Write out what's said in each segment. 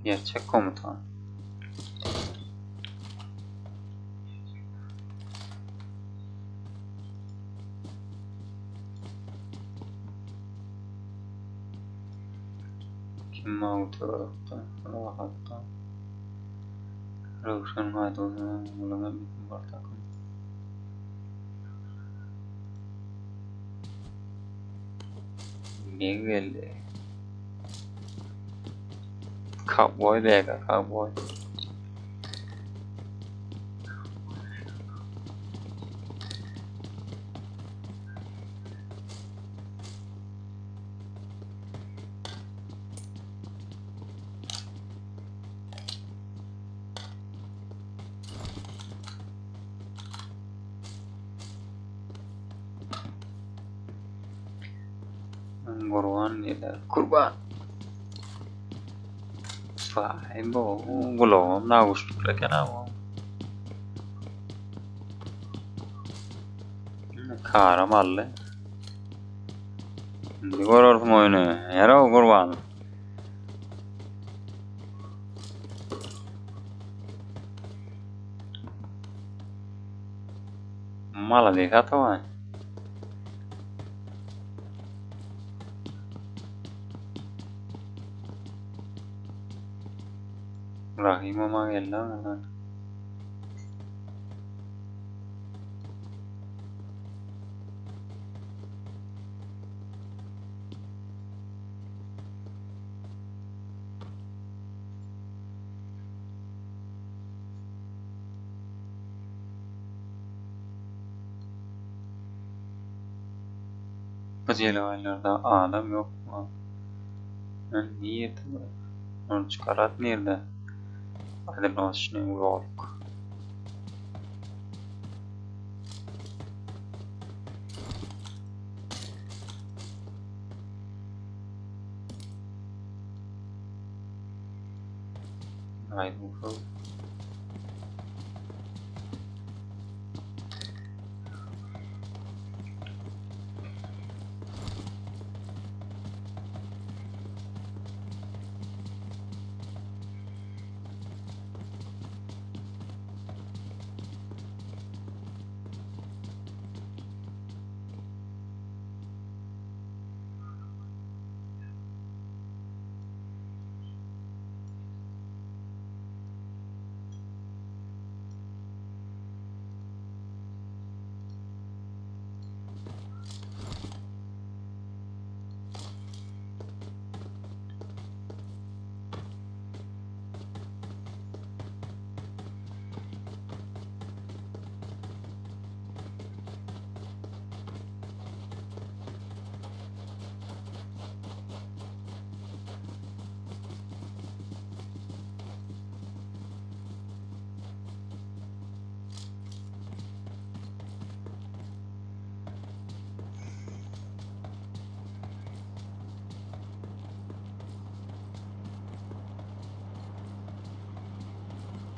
Gerçek komutan. Kim mawy töwerekde, rahatda. Röwşen gaýduwsyz olam bir takym. Beg geldi. Cowboy bega, cowboy. Gurban diýýär. Kurban. Vay bu gulagym naguşlukly eken ha bu. Karam aldy. Indi görersiň oýny. Ýaraw Gurban. Malades Atabaý. Rahim ama geldi ama. Bu jelewaýlarda adam ýokmy? Men nirde bu? Ony çykarat nirde? Odinoçnyý wolk. Gaýduwsyz.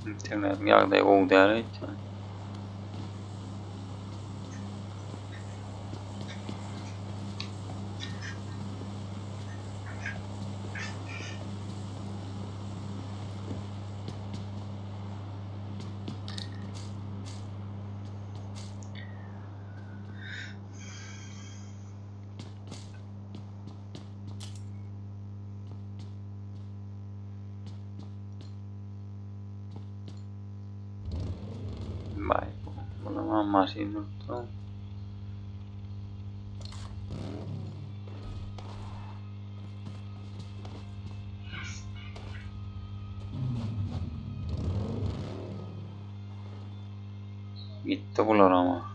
Internetiň ýagdaýy gowy däl öýtýän. Vay, munuň maşyn durupdyr. Gitdi bular ama.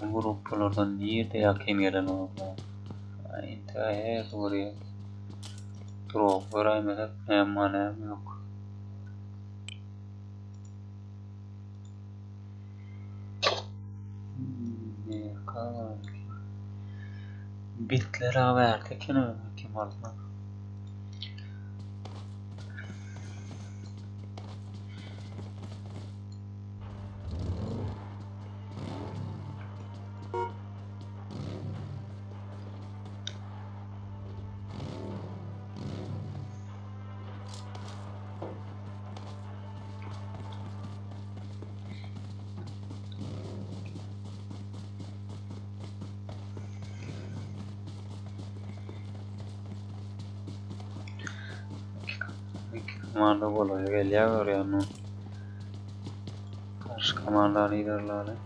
Bu gruppalardan nirde ýakyn gelen bolsa. Entä her görýär. Drop göräýmesek näme näme ýok. Bitler bärde eken kim aldy? Komanda golaýa gelýär görýän. Garşy komanda liderleri.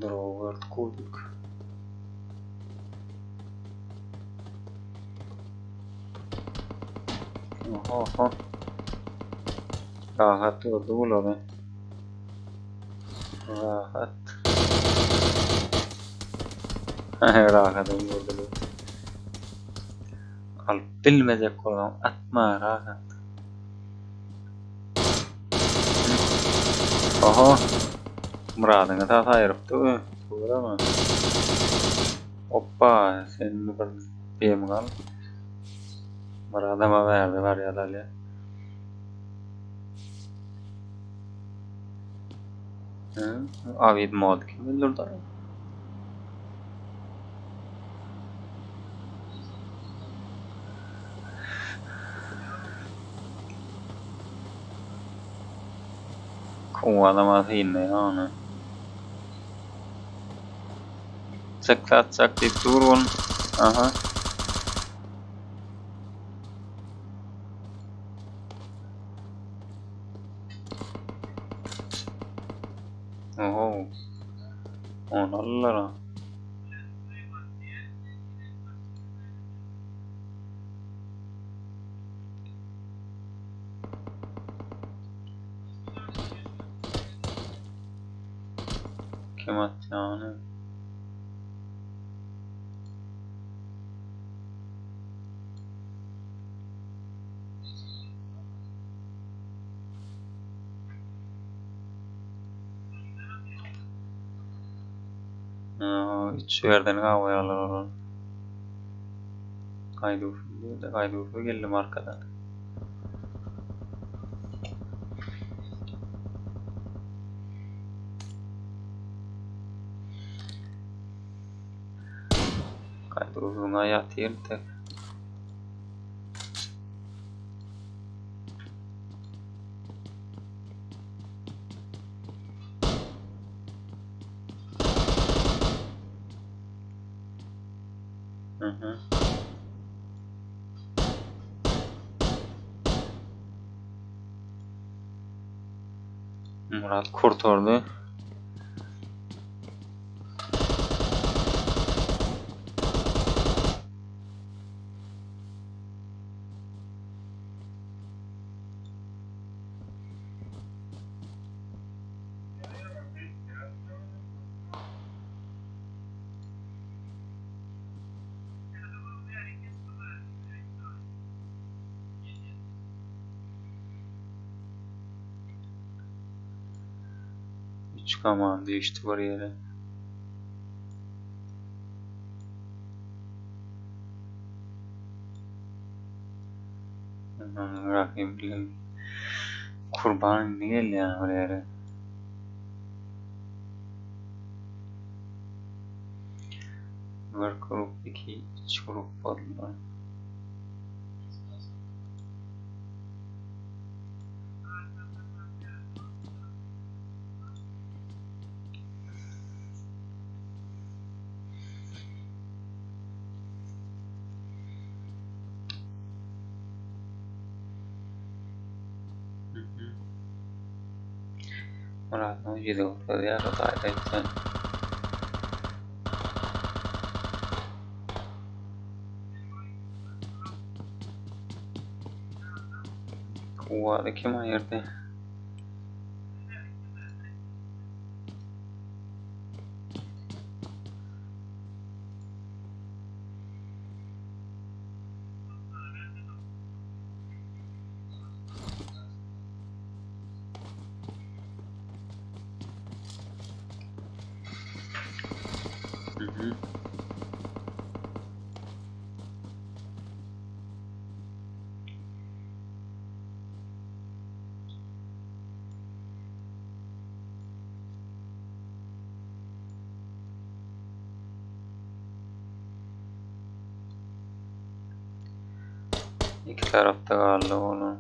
Robert Kubik. Oho, oho. Rahat gördü bulary. Rahat. Rahat gördüler. Alyp bilmejek bolsaň atma rahat. Oho. Muradyňy tas aýrypdy bu. Göreme. Hoppa, sen bir dem al. Muradama bärde barýar alýar. Avid mod kim öldürdü? Kovalama synlaýar ony. Çyksa atjak diýip dur ol. Aha. Oho. Ony aldylar ha. Kim atýany? Üç ýerden gawaýarlar olar. Gaýduwsyz gaýduwsyz geldim arkadan. Gaýduwsyzyňa ýatyr tek. Mhm. Murat kurtardy. Üç komanda düşdi bir ýere. Rahim bilen Kurban indi gelýär bir ýere. Bir grup, iki, üç grup boldular. Murat'ın ýüzi görkezýär, o taýda aýtsa. Kuwady kim aýyrdy? Iki tarapda galdy olar.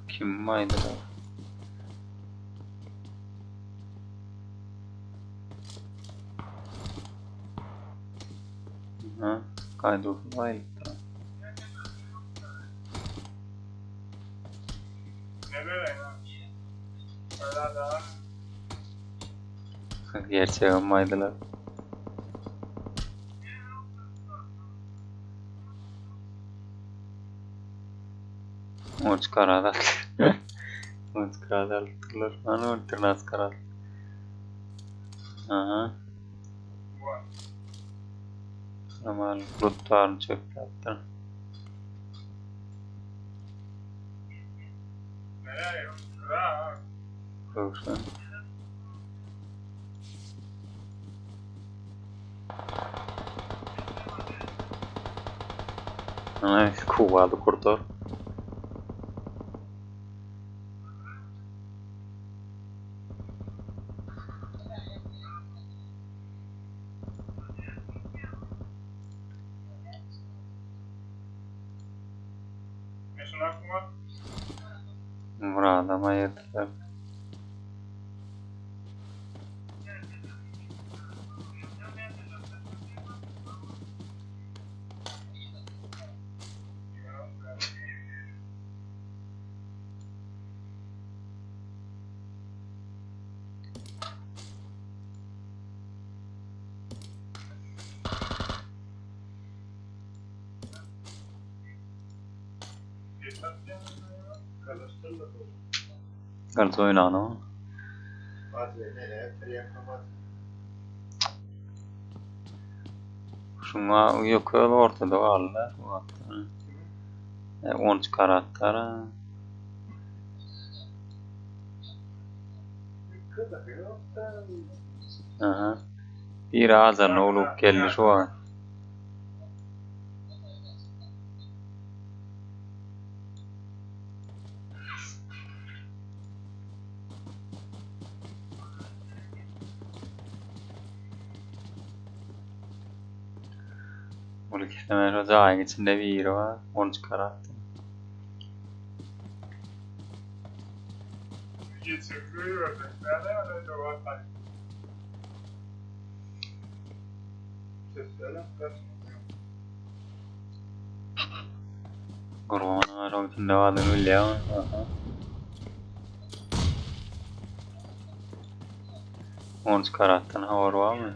Kim aýdylar? Ha, gaýduwsyz aýylypdyr. Gerçegem aýdylar. Uç karat Uç karat alypdyrlar. Ana 13 karat. Aha. Normal bulutlaryny çöpläpdir. Röwşen. Ana kuwady kurtar. Muradam aýyrdylar. Galyp oýnany. Şuňa ýökel ortada galdy şu wagtda. E, 13 karatlar. Aha. Biri azaryna ulup geldi şu wagt. Uly kesemen şu jaýyň içinde biri bar. Onu çykaratdy. Gurban şoň içinde bardygyny bilýär. Aha. 13 karatdan habar barmy?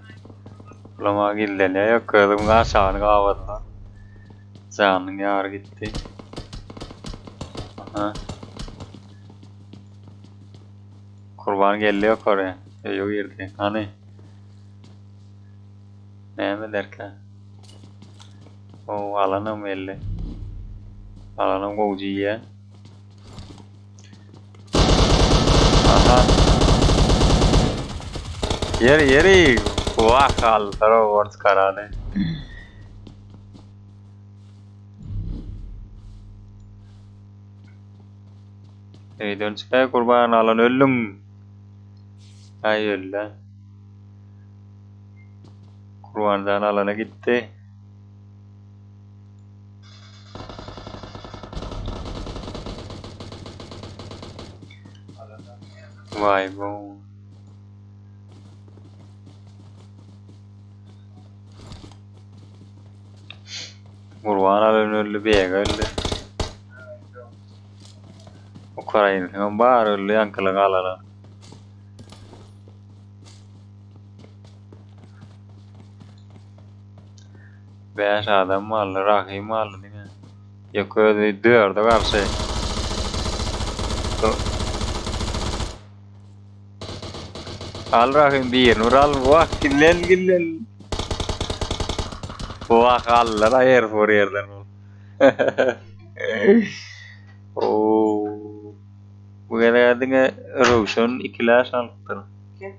Ulama gizlenýär ýok gözüň aşagyny gabadylar. Janyň ýary gitdi. Aha. Kurban geldi ýokary. Öýe girdi. Hany? Näme ederkä? O alanam belli. Alanam gowja iýýär. Aha. Ýeri ýeri. Wah aldylar o orns karany. Öýden çykaý kurban alan öldüň. Aý öldü. Kurbanjan alana gitdi. Vay bu. Gurban alan öldü, beg öldü. Ukrainanyň bar öldü ýaňkylyk alana. Bäş adam galdy, Rahym galdy diňe. Ýok özi dörde garşy. Al Rahym birini vur al. Wah gillen gillen. Wah aldylar aýer vur ýerden. Oo. Bu gezek diňe Röwşen ikiläş alypdyr. Kim?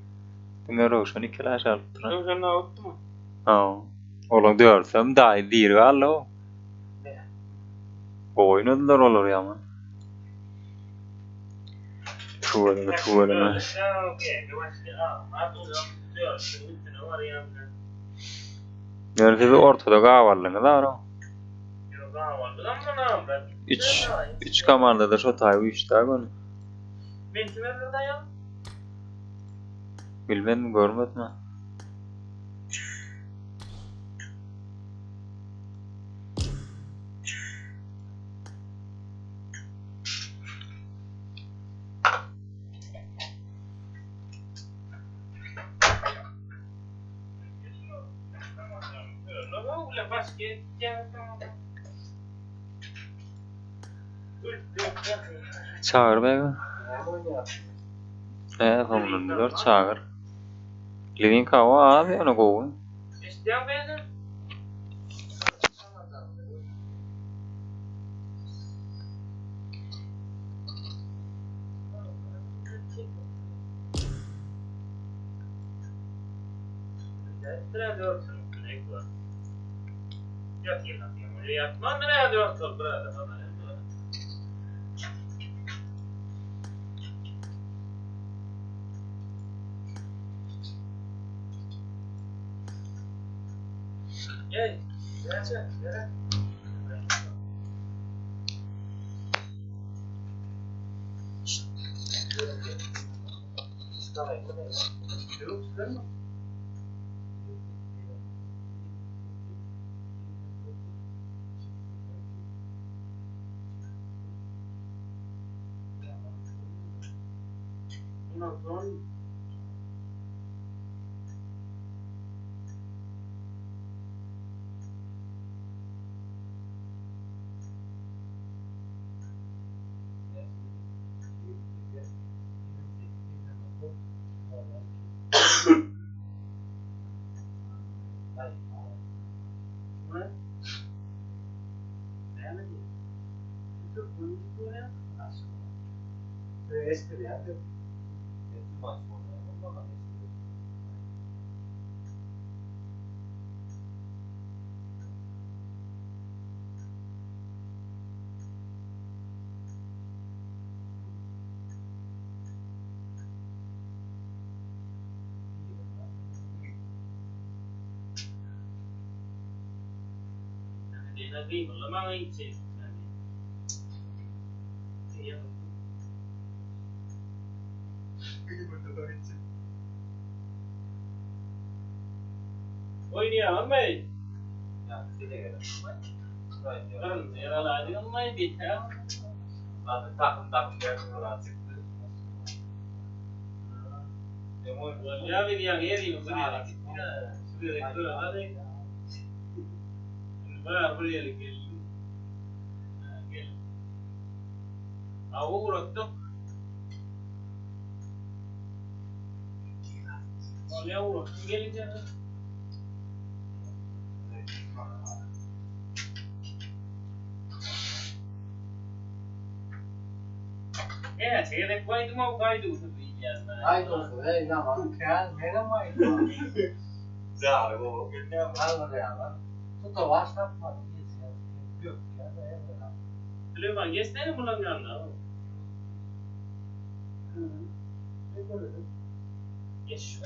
Diňe Röwşen ikiläş alypdyr. Röwşen ne utdumy? Hawa. Olaň dördüsem daýy diri galdy o. Gowy oýnadylar olar ýaman. Tüweleme tüweleme. Ýöne siz ortada gabaldyňyz ara. Üç, üç komandada şo taý güýçli göni. Men kime bir daýan? Bilmedim görmedim. Çagyr begi. He, soňundan gör çagyr. Liwinka o az ýöne gowy. Eşitýäň beni? Oýnaýaňmy? Süleyman geçsene bulan yanına. Geç.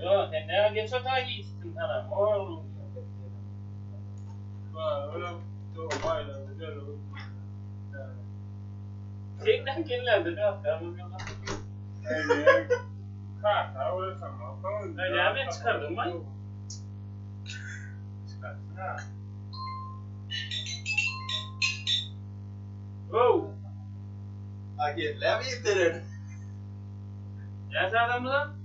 Yo sen ne geç o ta gitsin sana. Oğlum. Senden geldi ne yaptın? Öyle çıkardın mı? Oh. Ne adam lan?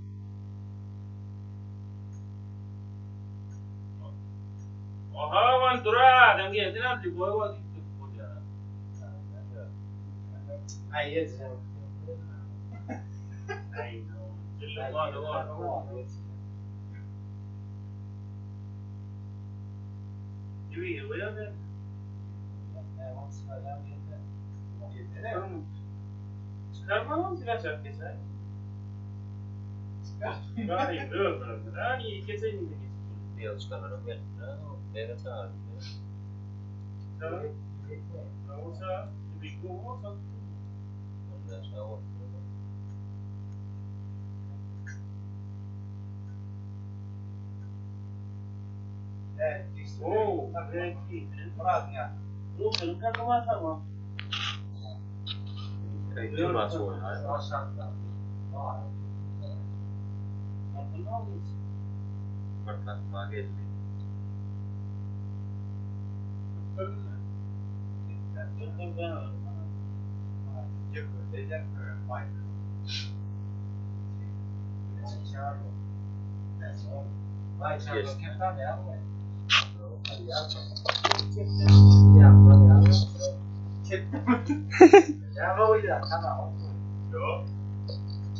Oha man dura adam geldi lan bir boy var. Çıkarma mı? Biraz yap geçer.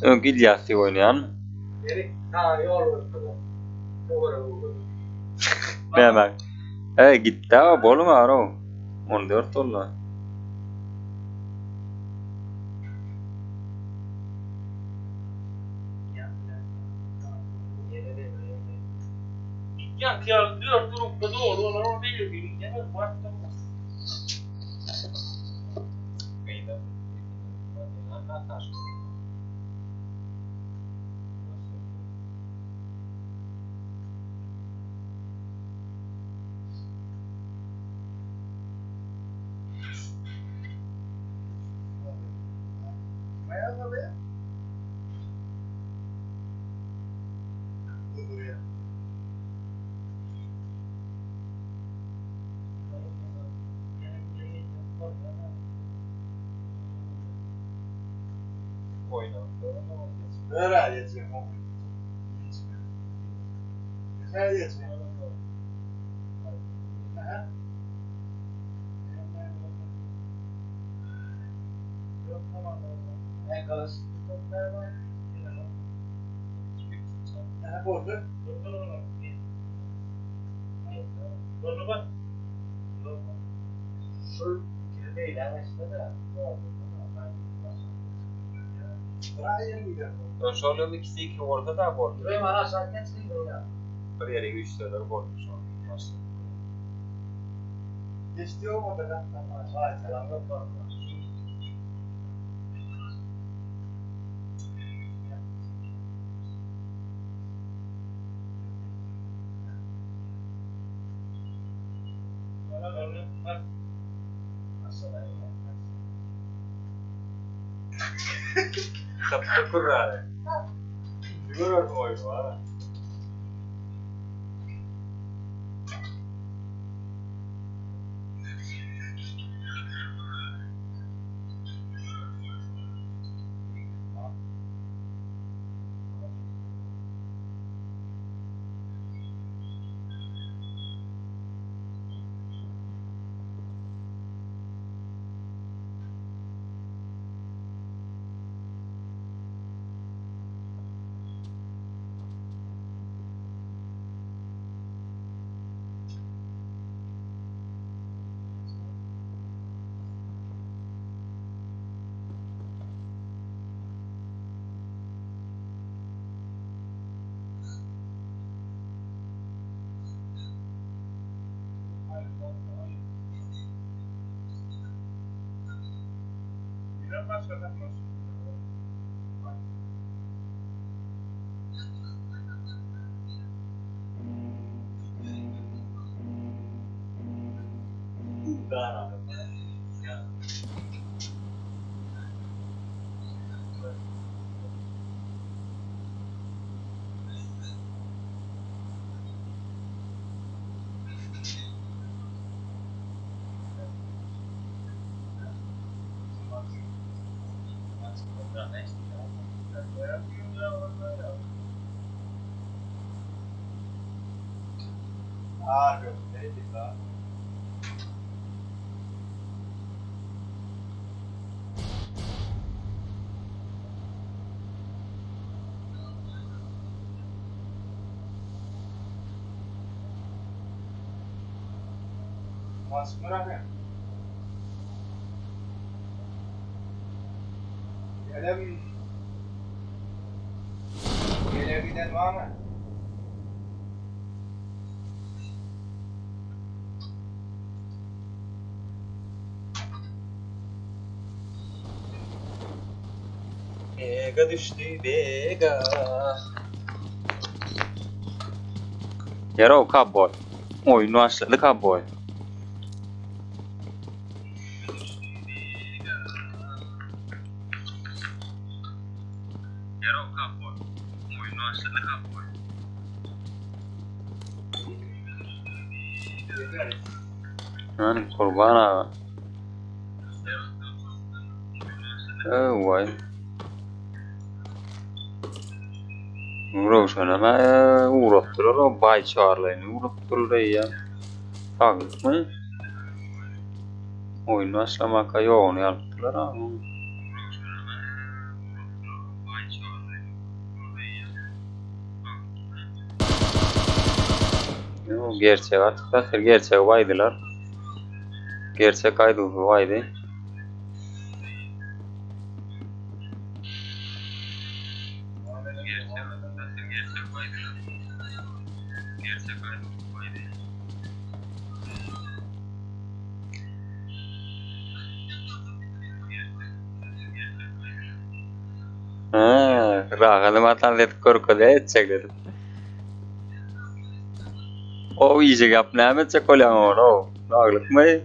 Öňki Ilýas diýip oýnaýanmy? Näme? Eý, gitdä boluň arow. 14 boldy. Şol ikisi iki bolsa da boldy. Bir ýere güýçseler boldy şol. Tapdy kurrany. Görerdim oýny ha. Giden barmy? Bega düşdi bega. Ýero kowboý. Oýun başlady kowboý. Ýero kowboý. Oýun başlady kowboý. Hany Kurban aga. Eý, Röwşenem ugratdylar o baý çarlaýyny ugratdylar eýýäm. Saglykmy? Oýun başlamaka ýoguny alypdylar a. Ýok, gerçek atyp ýatyr, gerçegi baýdylar. Gerçek aýduwsy baýdy. Ha, rahaly matan edip görkezä etjek dedim. O işe gap näme etjek bolýaň ony o? Saglykmy?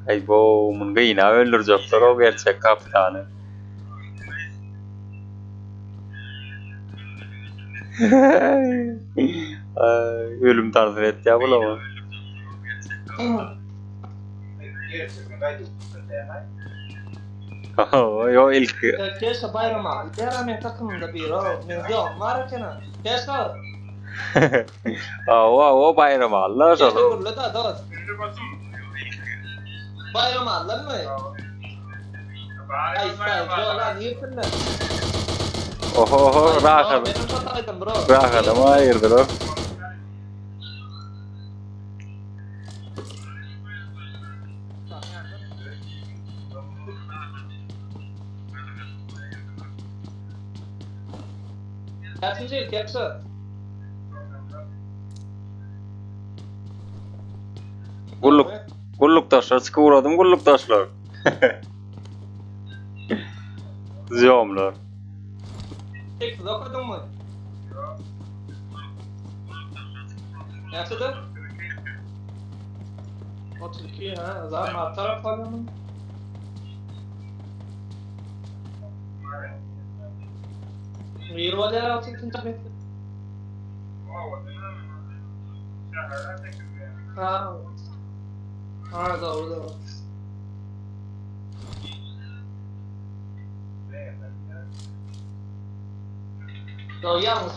Aý bo, muny gynap öldürjekler o gerçek kapitany. Ay, ölüm tarzyn etýär bulama. Yo ilki. Keşke Bayram abi. Dera men takımımda bir o. Men diyorum var ekena. Keşke. Awa o Bayram Allah Keşke şol. gurla da dost. Bayram allar mı? Ay say lan yırtınlar. Oho oho rahat. Benim hataydım bro. Rahatymy aýyrdyr o. Kaçıncı yıl Keşke? Gulluk gullukdaşlar çykyp uradym gullukdaşlar. Zýomlar. Sekiz okudun mu? Näçede? 32 ha, zaten artarak falan mı? Bir bolýar 32. metr. Ha. Ha doğru doğru. Doğru yalnız.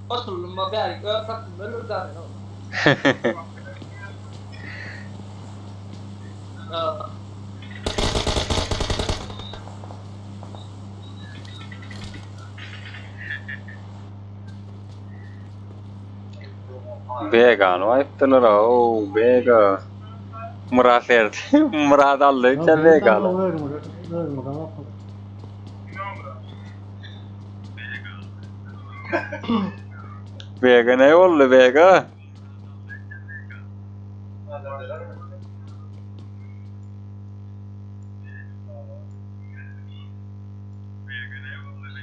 Oturulma bäri gör takım ölür da. Ha. Begany aýtdylar o Bega. Murat erdi. Murat aldy içer Begany. Bega ne boldy Bega?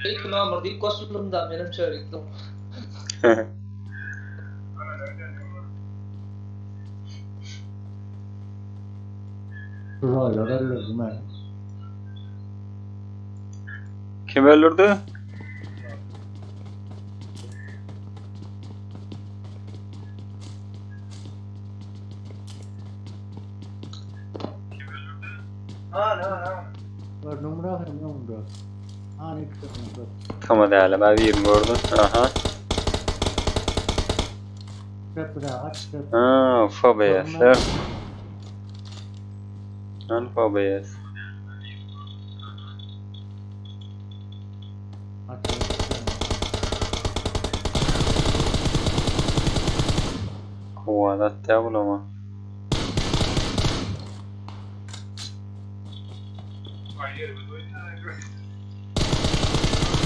İlk nomer diýip goşuldum da menem çörükdim. Roylar öldürdüm ben. Kim öldürdü? Var numara hem numara. Ha ne çıkıyor? Tamam däli, ben birini gördüm. Aha. Köprü aç köprü. Ha, FBS'ler. Han FBS. Aç. Kowalat atýar bulama.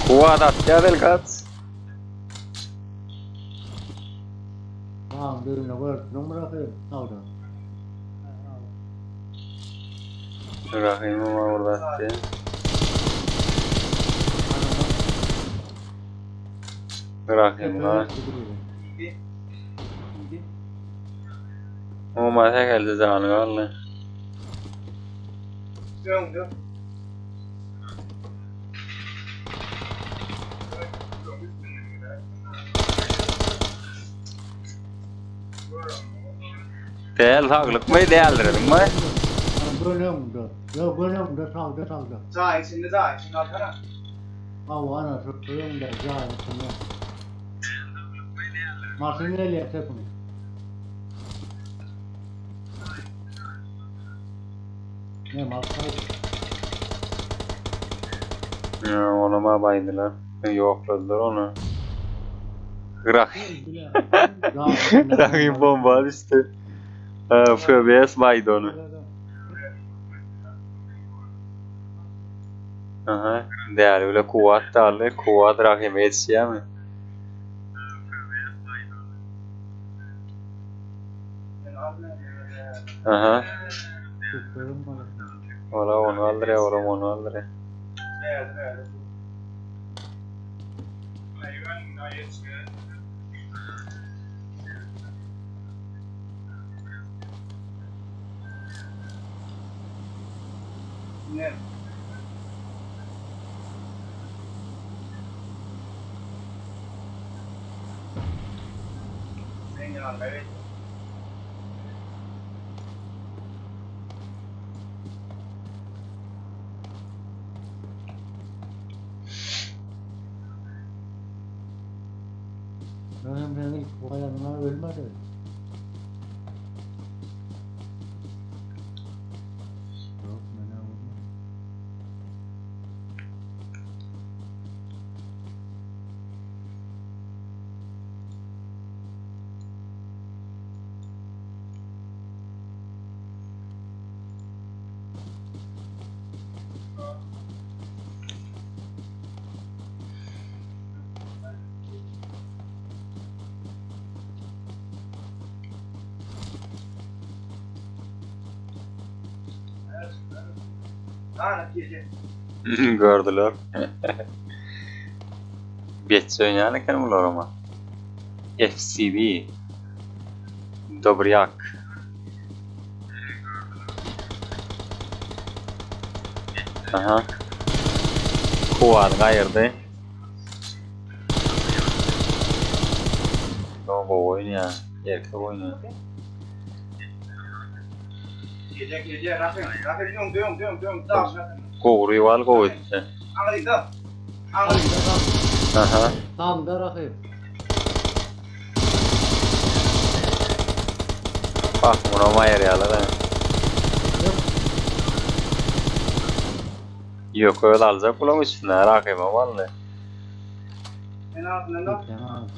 Kuwat atýar Elgat. Tamam, birine gördüm bırakayım. Aldı. Rahim ama orada atdy. Rahim ha. Oma tekeldi jany galdy. Öňde. Däl saglykmy däldirdingmi? Gönümde. Yo gönümde sağda sağda. Jaý içinde jaý içinde alsana. Awa ana şu gönümde jaý içinde. Maşyn gelýär tepin. Ne mal Ýa, onam abaýdylar. Ýokladylar ony. Rahim. Rahim bomba düşdi. FBS baýdy ony. Aha, däli bile kuwwat daldy. Kuwwat Rahime ýetişýärmi? Aha. Ola ony aldyrýar, olam ony aldyrýar. Bärde bärde. Ne? Sen yanında evet. Benim benim bayanına ölmedi. Yok mene olmadı. Ha gece. Gördüler. Betçe oýnaýan eken bular ama. FCB. Dobryak. Aha. Kuwany gaýyrdy. O gowy oýnaýar. Erkek oýnaýar. Gece gece Rahim. Rahim dön dön dön dön. Dağ Rahim. Gowy riwal gowy etdi. Ağrıda. Ağrıda. Aha. Tam da rakip. Bak buna maýyrýarlar ha. Ýok, öl aljak bulaň üstüne rakyba wally. En altından da. Tamam.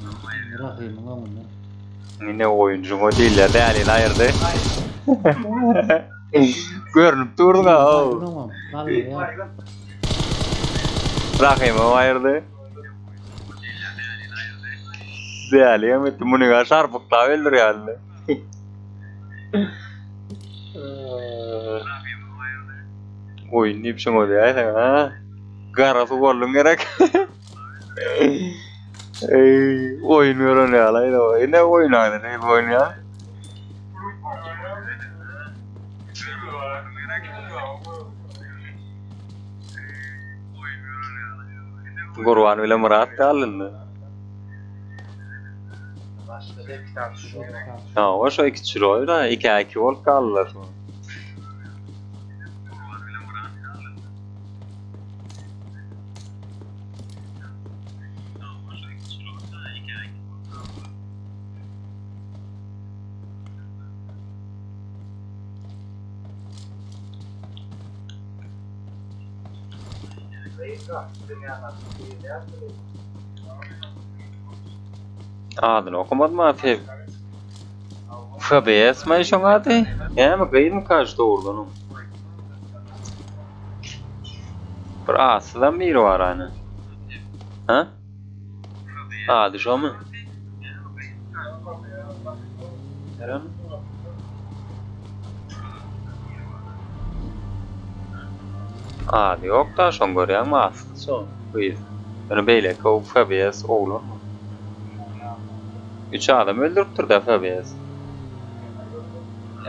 Rakibimin önünde. Ine oýunjyň o diýilýär, dälini aýyrdy. Görünüp durdy ha. Tamam. Kaldı ya. Baygın. Rakyba aýyrdy. Däli hem etdi, muny ga şarpyklap öldürýärdi. Oýun diýip şoňa diýäýseň ha. Gara suw bolduň gerek. Ey, oýun gören ýaly. Ine oýun aýdy, ne oýun ýa? Gurban bilen Myrat galyndy. Başka da bir tane şu. Ha, o şo iki çiroý da, iki iki bolup galdylar. Adyny okumadym ha F FBS mi şoň ady? Näme gyzmy kaş dogrudanam? Bir atsyzam biri bar hany. Ha? Ady şomy? Eren? Ady ýok da şoň görýäňmi atsyz şo gyz. Ýöne beýleki o FBS oglanmy? Üç adam öldüripdir da FBS.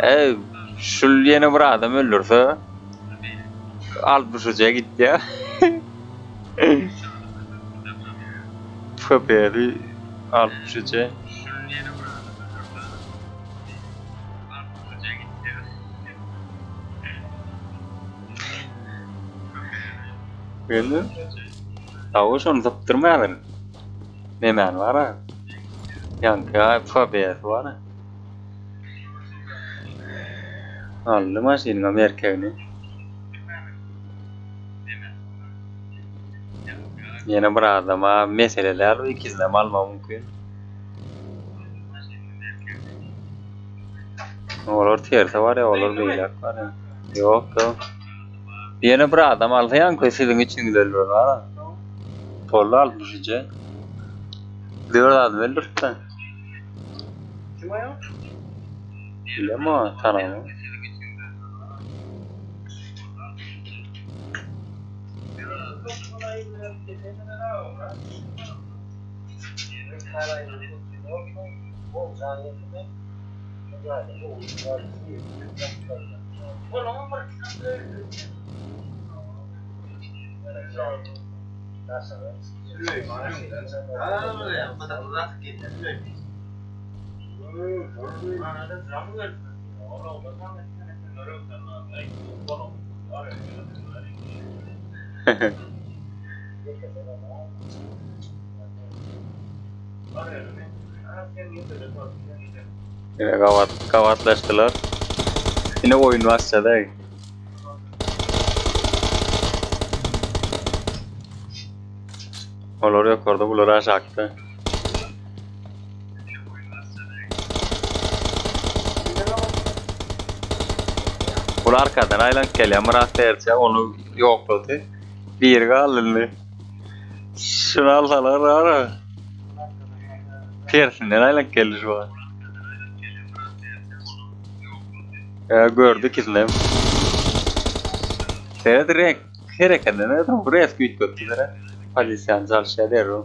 Eý, şul ýene bir adam öldürse 63-e gitýär. FBS-i 63-e. Ýöne Hawa şony sypdyrmaýarlar. Nemäni bar-a? Ýaňky FBS bar-a. Aldy maşynyň erkegini. Ýene bir adama mesele däl bu ikisinem almak mümkin. Olar terse barýar, olar beýläk barýar. Ýok, ýok. Ýene bir adam alsa ýaňky siziň üçiňiz öldüren bar. Boldy 63-e. 4 adam öldüripdi. Kim aýal? Bilemo, tanamok. Ýene gabat gabatlaşdylar. Ýene oýun başlady. Olar ýokarda, bular aşakda. Bul arkadan aýlanyp gelýär. Myrat Serçe ony ýoklady. Biri galdy indi. Şuny alsalar ara. Tersinden aýlanyp geldi şu wagt. Ya gördü ikisini hem. Seret renk hereketine ne bu resk üýtgetdi seret. Polisiýany çalyşýar derrew.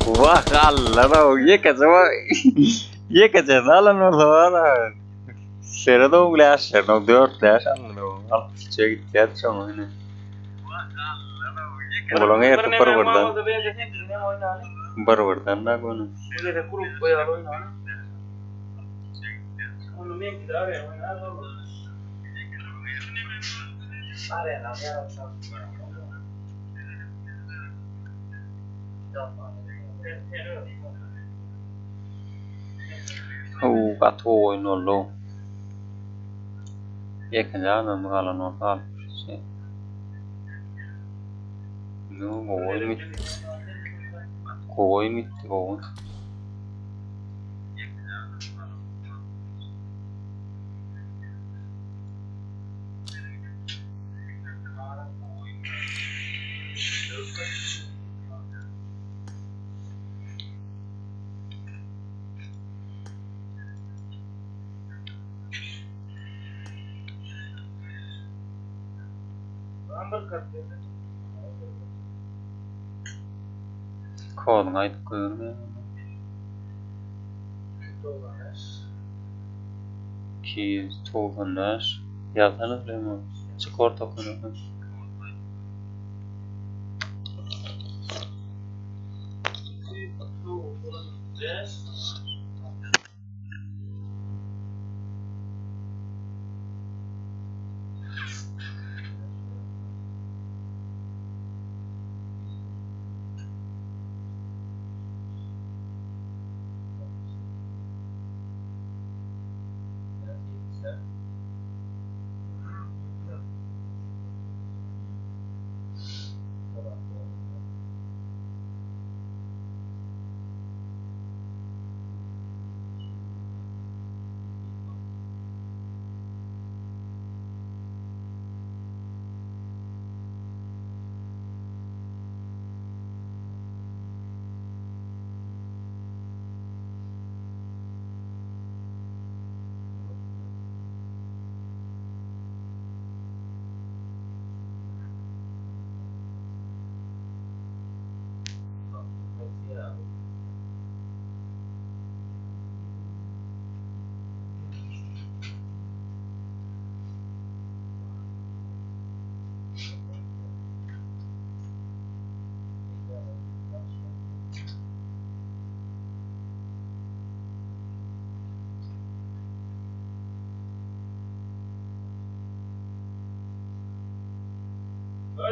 Wah Allah o ýekeje wa ýekeje alan bolsa bar. Seret o läşlerini o 4 läş aldy o. 63-e gitýär şoňa ine. Olaň erti bir birden. Bir birden da göni. Haw, gaty gowy oýun boldy. Ýekeje adam galan bolsa alyp Nu, gowy oýun gitdi. Gowy oýun gitdi, gowy. Koduňy aýdyp goýberme. 295 Ýazsana Süleýman. Çyk orta köne.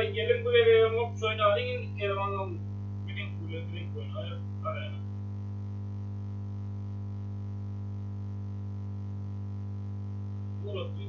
Aý geliň bu gezegem opç oýnalyň indiki gezek onnoň biziňki bilen siziňki oýnaýas arena. Ugrukdy.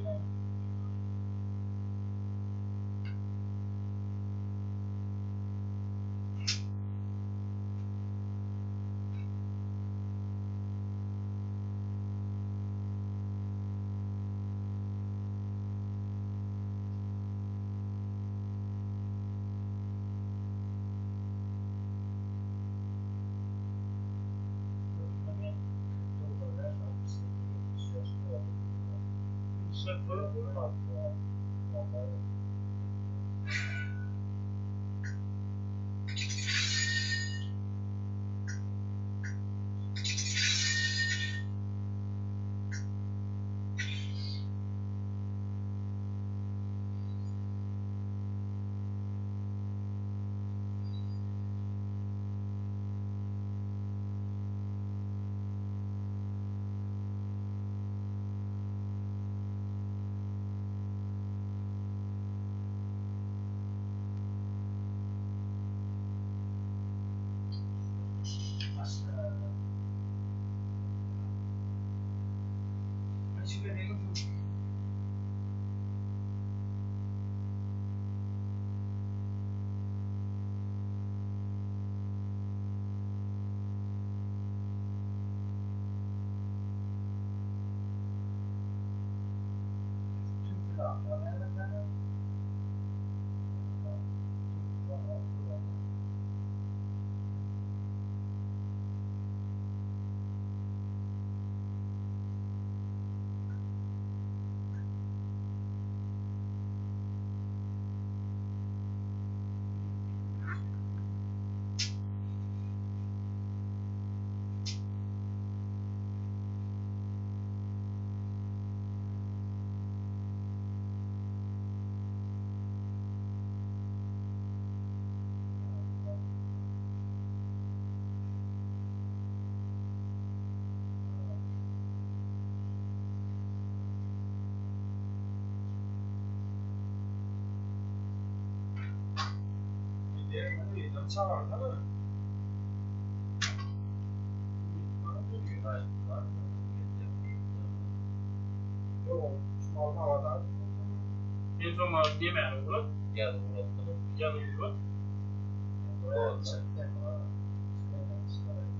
En son diýmäni ugrat. Ýazyp ugratdymy? Ýazyp ugrat.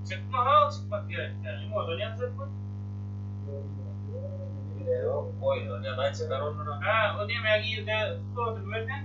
Çykma ha, çykmak gerek däl. Imodan ýazjakmy? Ýok, oýun oýnaýan çykar ondan. Ha, o diýmäge girde soduny bersen.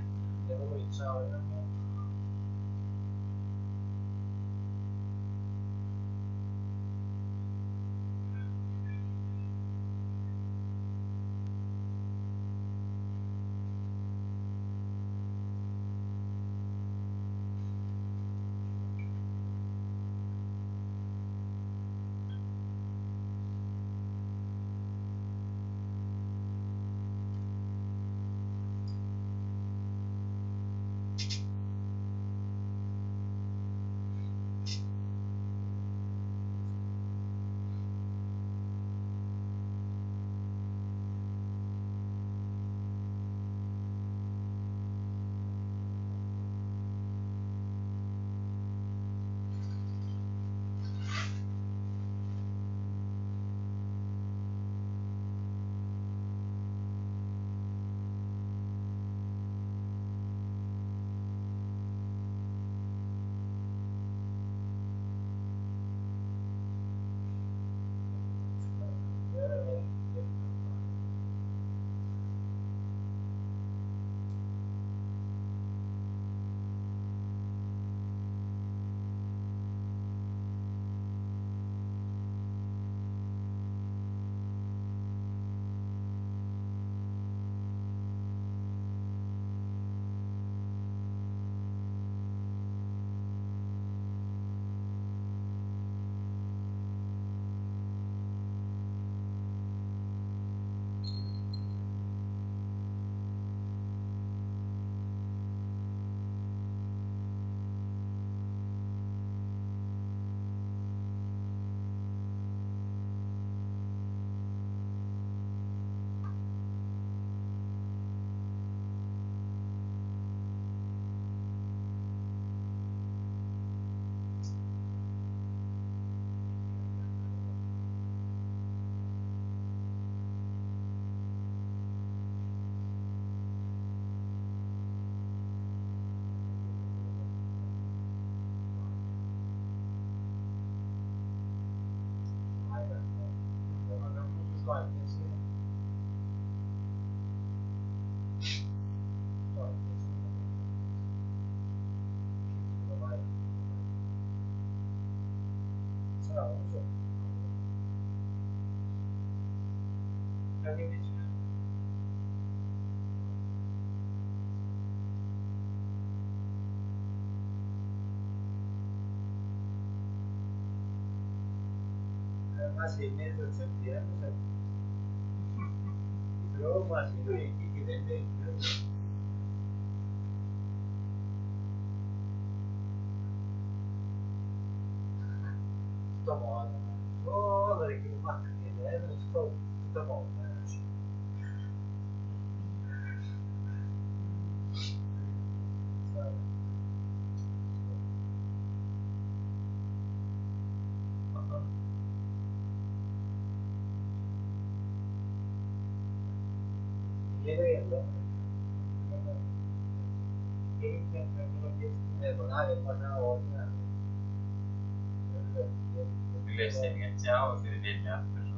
Güleşten geçýär, o seni belli yaptı şu.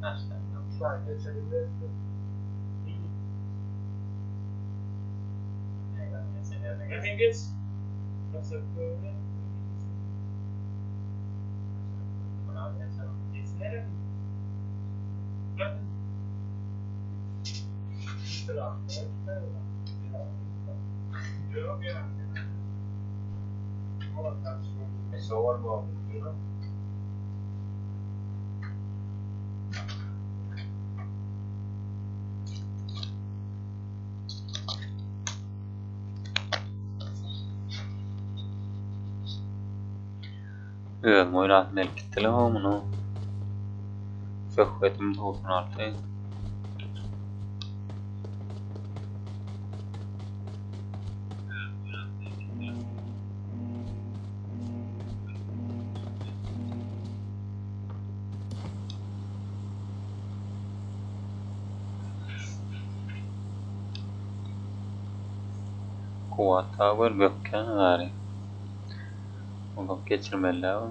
Taştan. I think it's that's a good. It's there. Yok ya. Özüm oýnap gelip gitdiler o muny. Söhbetim 96. Kuwata gör bökýän gary. Uzak geçirmeli o.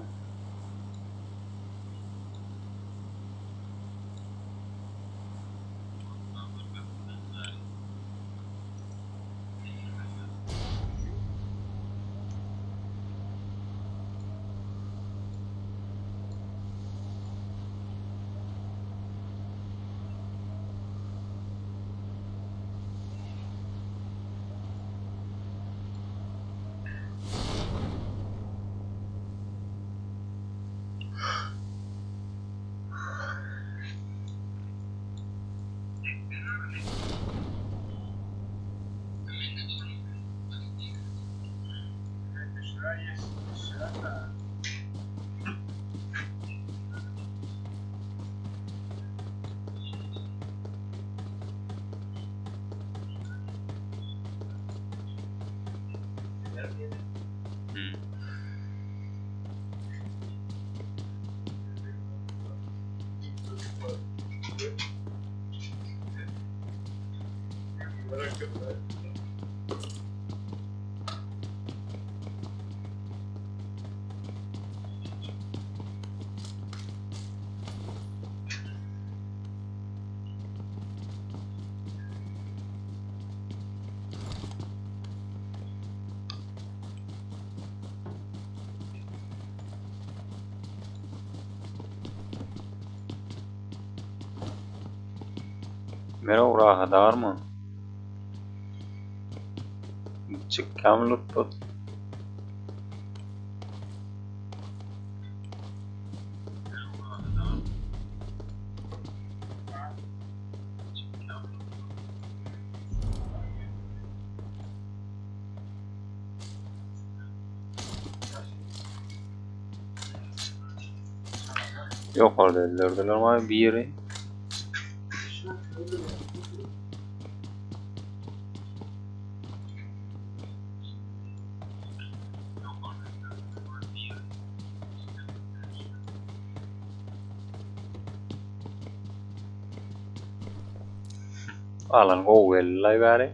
Hmm. Mera uraha mı? Çıkkam luttu. Yok orada öldürdüler ama bir yeri. Alan gowy geldi bäri.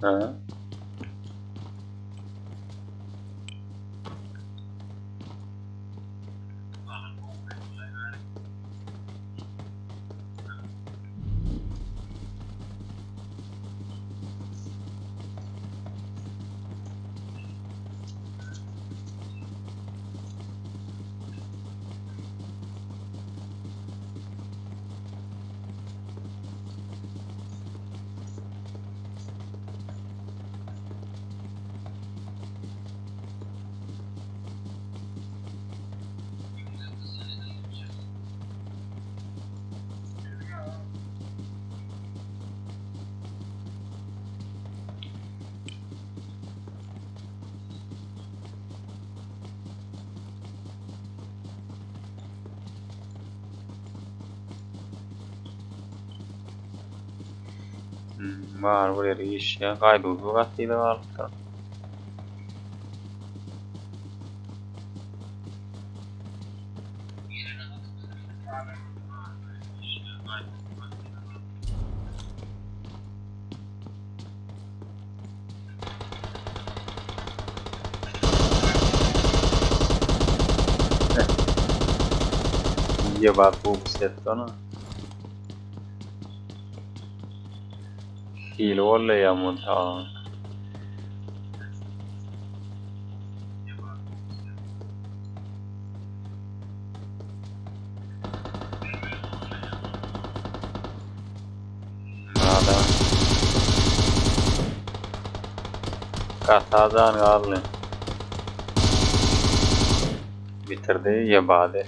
Ha. Bar bir ýere işýär. Gaýduwsyz gatyda galypdyr. Ýebat bu setdi onu. Hile boldy ya mun ha. Adam. Katadan galdy. Bitirdi ýebady.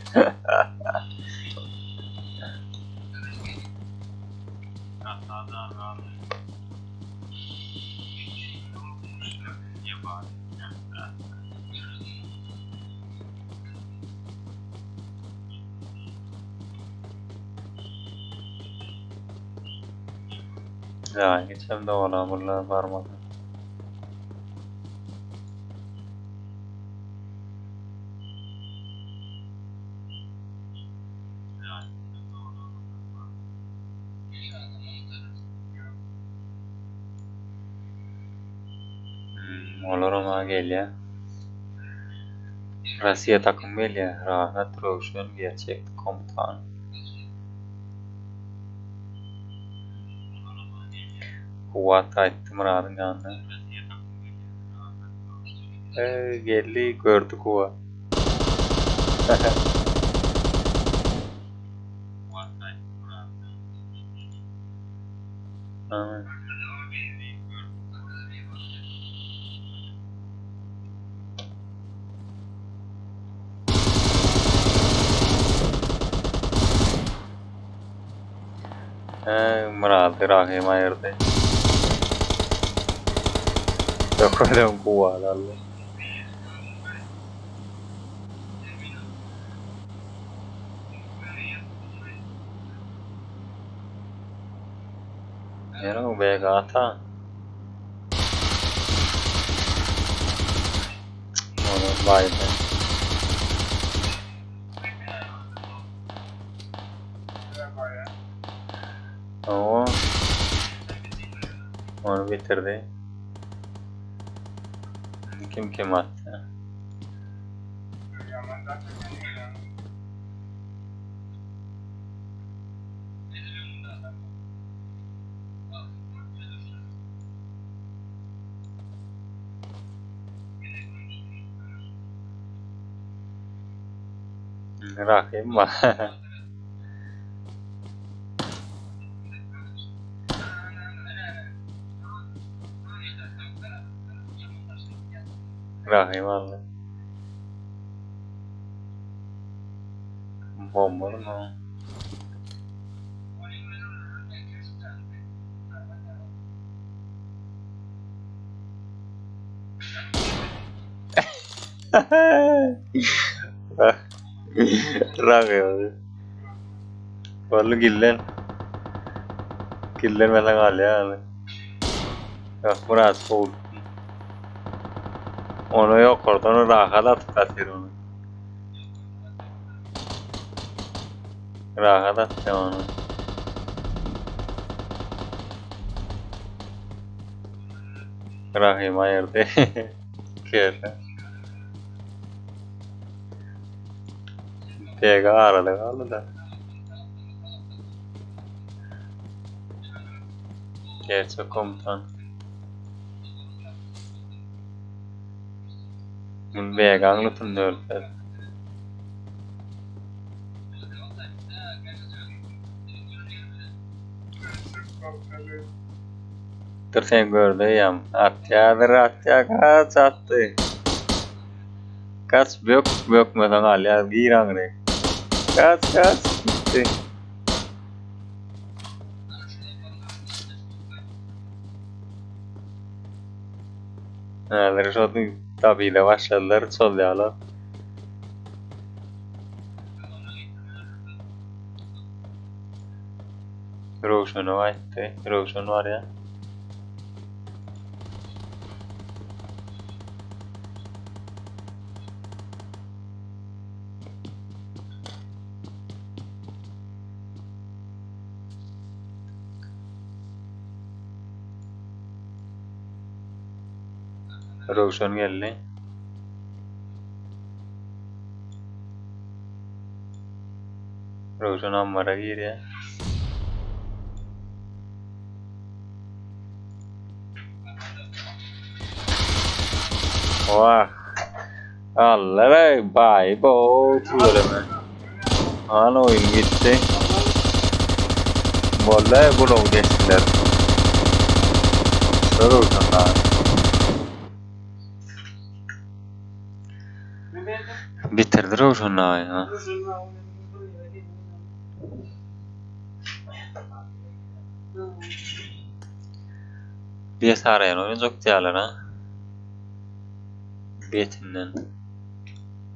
Ya geçem de ola bunlar barmadı. Olar ona gelýär. Russiýa takym gelýär. Rahat, Röwşen, gerçek komutan. Kuwwat gaýtdy Myradyň ýanyna. Eý, geldi, gördi Kuwwat. Myrady Rahym aýyrdy. Dökmeden kuwwat aldy. Nere o BG ata? Onu baydı. Oo. Onu bitirdi. Kim kim attı? Rahim var. Rahim aldy. Bomba mı? Rahim. Boldy gillen. Gillen bilen galýar. Ýok, biraz sowuk. Onu ýokardan rahat atyp gatyr onu. Rahat atdy onu. Rahim aýyrdy. Kere. PG arada galdy da. Gerçek komutan. Bunu BG aňlatyn dörtler. Dur sen gördü ýam. Atýadyr atýa kaç atdy. Kaç bök bökmesen alýar gir aňry. Kaç kaç gitdi. Häzir şo tabile başladylar çozýarlar. Röwşene aýtdy. Röwşen barýar. Röwşen geldi. Röwşen ammara girýär. Wah. Allah be bay bo tüweleme. Ana oyun gitti. Vallahi bunu geçtiler. Röwşen abi. Bitirdi Röwşen abi ha. Bir sarayan oýunjak diýerler ha. Betinden.